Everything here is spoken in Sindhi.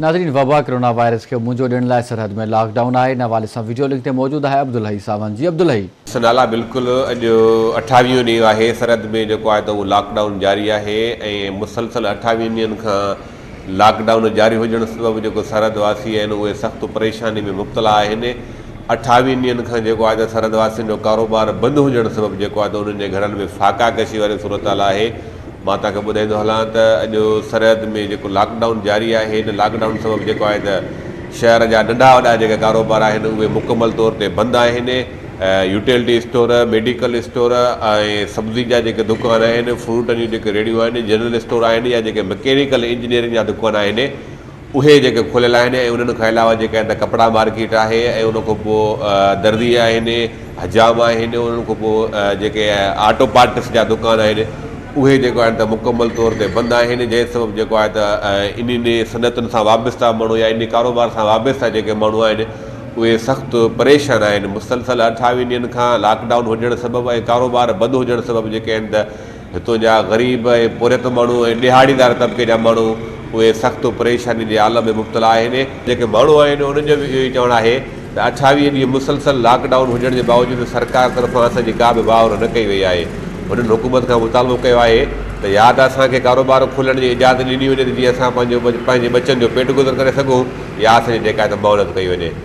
ناظرين وبا ڪرونا وائرس کي منهنجو ڏيڻ لاء سرحد ۾ لاڪ ڊائون آهي ان حوالي سان وڊيو لنڪ تي موجود آهي عبدالحئي ساوند جي عبدالحئي. سنالا بلڪل اڄ اٺاويهون ڏينهن آهي سرحد ۾ جيڪو آهي ته اهو لاڪ ڊائون جاري آهي ۽ مسلسل اٺاويهن ڏينهن کان لاڪ ڊائون جاري هجڻ سبب جيڪو سرحد واسي آهن اهي سخت پريشاني ۾ مبتلا آهن اٺاويهن ڏينهن کان جيڪو آهي ته سرحد واسين جو ڪاروبار بند هجڻ سبب جيڪو آهي ته انهن جي گهرن ۾ فاقا ڪشي واري صورتحال آهي مان توهان کي ٻڌائيندو هلان ته اڄ سرحد ۾ جيڪو لاڪ ڊائون جاري آهي ان لاڪ ڊائون سبب جيڪو آهي ته شهر جا ننڍا وڏا جيڪي ڪاروبار آهن اهي مڪمل طور تي بند آهن يوٽيلٽي اسٽور، ميڊيڪل اسٽور ۽ سبزي جا جيڪي دڪان آهن، فروٽن جون جيڪي ريڙهيون آهن، جنرل اسٽور آهن يا جيڪي مڪينيڪل انجنيئرنگ جا دڪان آهن اهي جيڪي کليل آهن ۽ انهن کان علاوه جيڪي آهن ته ڪپڙا مارڪيٽ آهي ۽ ان کان پوء درزي آهن، حجام آهن، انهن کان پوء جيڪي آٽو پارٽس جا دڪان آهن اهي جيڪو آهن ته مڪمل طور تي بند آهن جنهن سبب جيڪو آهي ته انهن صنعتن سان وابسته ماڻهو يا انهي ڪاروبار سان وابسته جيڪي ماڻهو آهن اهي سخت پريشان آهن مسلسل اٺاويهن ڏينهن کان لاڪ ڊائون هجڻ سبب ۽ ڪاروبار بند هجڻ سبب جيڪي آهن ته هتون جا غريب ۽ پورهيت ماڻهو ۽ ڏهاڙيدار طبقي جا ماڻهو اهي سخت پريشاني جي عالم ۾ مبتلا آهن. جيڪي ماڻهو آهن انهن جو به اهو ئي چوڻ آهي ته 28 ڏينهن مسلسل لاڪ ڊائون هجڻ جي باوجود سرڪار طرفان اسان جي ڪا به واهر نه ڪئي وئي آهي. هنن حڪومت کان مطالبو ڪيو آهي ته يا ته اسان کي ڪاروبار کولڻ جي اجازت ڏني وڃي ته جيئن اسان پنهنجو پنهنجي ٻچن جو پيٽ گذر ڪري سگهون يا اسان جي جيڪا آهي ته معاونت ڪئي وڃي.